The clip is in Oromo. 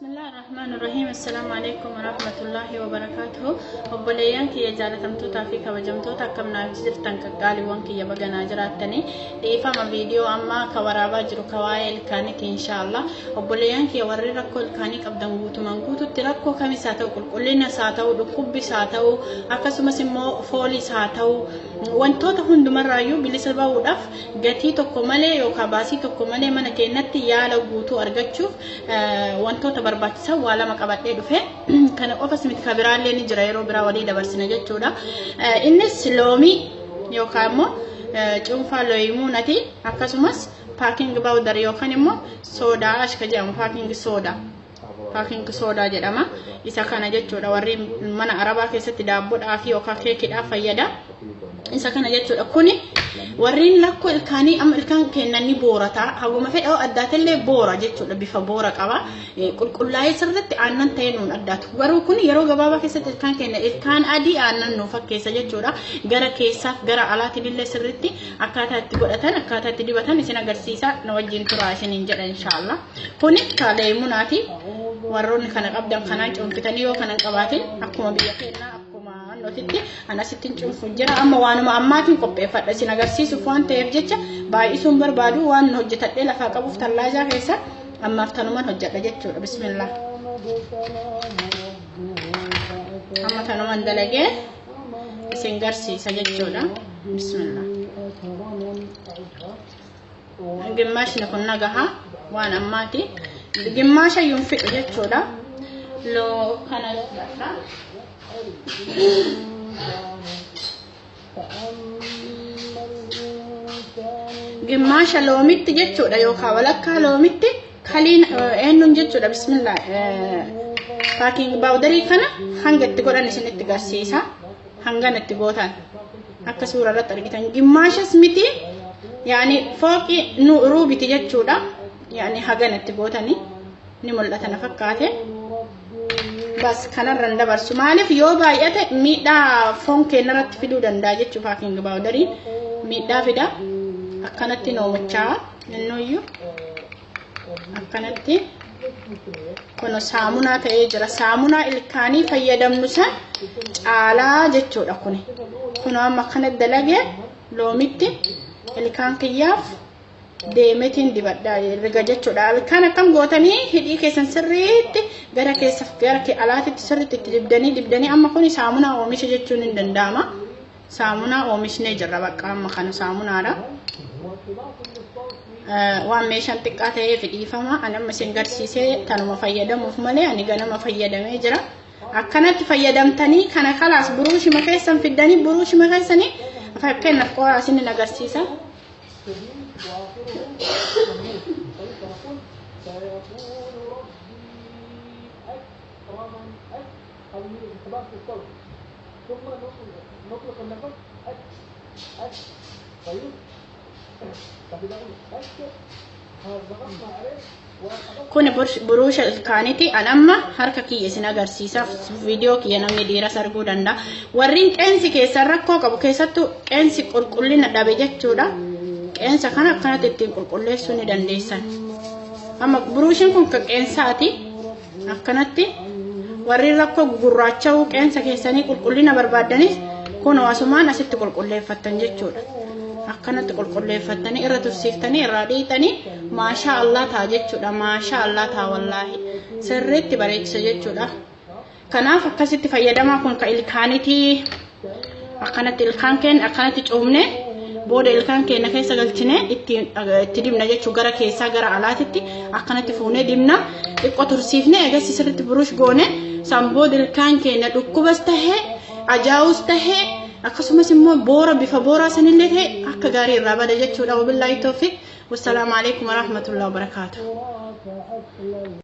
Bismillah ar-Rahmaan ar-Rahiim. Assalaamu alaikum warahmatullahi wabarakaatuhu. Obboleeyyan kiyya jaalatamtootaa fi kabajamtoota, akkam naaf jirtan? Qaqqaaliiwwan kiyya, baganaa jiraattanii. Dhiifama, viidiyoo ammaa ka waraabaa jiru ka waa'ee ilkaaniiti inshaallah. Obboleeyyan kiyya, warri rakkoo ilkaanii qabdan, guutumaan guututti rakkoo kamis haa ta'u, qulqullinas haa ta'u, dhukkubbiis haa ta'u, akkasumas immoo fooliis haa ta'u, wantoota hundumarraayyuu bilisa bahuudhaaf gatii tokko malee yookaan baasii tokko malee mana keenyatti yaala guutuu argachuuf wantoota barbaachisan waa lama qabadhee dhufe. Kana qofas miti, ka biraallee ni jira, yeroo biraa walii dabarsina jechuudha. Innis loomii yookaan immoo cuunfaa looyimuunati, akkasumas baking powder yookaan immoo soda ash ka jedhamu, baking soda. Baking soda jedhama. Isa kana jechuudha, warri mana arabaa keessatti daabboodhaa fi yookaan keekiidhaaf fayyada. Isa kana jechuudha. Kuni warreen lakkoo ilkaanii, amma ilkaan kennan ni boorata. Haguma fedha addaatillee boora jechuudha. Bifa boora qaba. Qulqullaa'ee sirriitti aannan ta'ee nuun addaatu. Garuu kun yeroo gabaabaa keessatti ilkaan keenya ilkaan adii aannan nuuf fakkeessa jechuudha. Gara keessaaf gara alaatiin illee sirriitti akkaataa itti godhatan, akkaataa itti dibatan isin agarsiisa. Na wajjin turaa isiniin jedha inshaallah. Kuni kaaleemunaati. Warroonni kana qabdan kanaan cuunfitanii, yoo kana hin qabaatin akkuma biyya keenyaa akkuma nutitti anasittiin cuunfu jira. Amma waanuma ammaatiin qopheeffadha, isin agarsiisuuf waan ta'eef jecha baay'isuun barbaadu. Waan hojjetadhee lafaa qabuuf tallaajaa keessa ammaaf tanuman hojjedha jechuudha. Bismillah. Amma tanuman dalagee isin garsiisa jechuudha. Bismillah. Gimmaashni kun nagaha waan ammaati. Gimmaasha iyyuu fidhu jechuudha. Loo kana fudhadha. Gimmaasha loomitti jechuudha, yookaan walakkaa loomitti kaliin eenyuun jechuudha. Bismillah. Baking powderii kana hanga itti godhan isinitti garsiisa. Hangan itti gootan akka suura irratti argitan gimmaashas miti, yaani fooqi nu ruubiti jechuudha. Yaani hagan itti gootanii ni mul'ata na fakkaate. Bas, kanarran dabarsu. Maaliif, yoo baay'ate miidhaa foon keenya irratti fiduu danda'a jechuudha. Baking powderiin miidhaa fida. Akkanatti noomachaa innuyyuu akkanatti kun saamunaa ta'ee jira. Saamunaa ilkaanii fayyadamnu san caalaa jechuudha kuni. Kun amma akkana dalagee loomitti ilkaan kiyyaaf deemetiin dibadha riga jechuudha. Ilkaan akkam gootanii hidhii keessan sirriitti gara keessa gara alaatitti sirriitti itti dibdanii dibdanii, amma kun saamunaa oomisha jechuun hin danda'ama. Saamunaa oomishnee jirra bakka, amma kana saamunaadha. Waan meeshaan xiqqaa ta'eef dhiifama. Ani amma isin garsiisee tanuma fayyadamuuf malee ani ganama fayyadamee jira. Akkanatti fayyadamtanii kana kalaas buruushima keessan fiddanii, buruushima keessanii fakkeenyaaf qoraa isin agarsiisa. في الصدر ثم نطلق النفس أك أك. طيب، فإذا قلنا أك ضغطنا عليه. Kuni buruusha ilkaaniiti. An amma harka kiyya isin agarsiisa. Viidiyoo kiyya namni dhiiras arguu danda'a. Warreen qeensi keessan rakkoo qabu, keessattuu qeensi qulqullina dhabe jechuudha. Qeensa kana akkanatti ittiin qulqulleessuu ni dandeessan. Amma buruushiin kun kan qeensaati. Akkanatti warri rakkoo gugurraacha'uu qeensa keessanii qulqullina barbaadanis kun asumaan asitti qulqulleeffattan jechuudha. Akkanatti qulqulleeffattanii irra tursiiftanii irraa dhiixanii, maashaa Allah ta'a jechuudha. Maashaa Allah ta'a, wallaahi. Sirriitti bareechisa jechuudha. Kanaaf akkasitti fayyadamaa. Kun ka ilkaanitii. Akkanatti ilkaan keenya akkanatti cuumne, booda ilkaan keenya keessa galchine itti dibna jechuu, gara keessaa gara alaatitti akkanatti fuunee dibna, xiqqoo tursiifne, eegas sirriitti buruush goone. San booda ilkaan keenya dhukkubas tahee, ajaa'us tahee, akkasumas immoo boora bifa booraa sanillee ta'e akka gaarii irraa bada jechuudha. Wabillaahi tawfiq, wassalaamu alaikum warahmatullahi wabarakaatuh.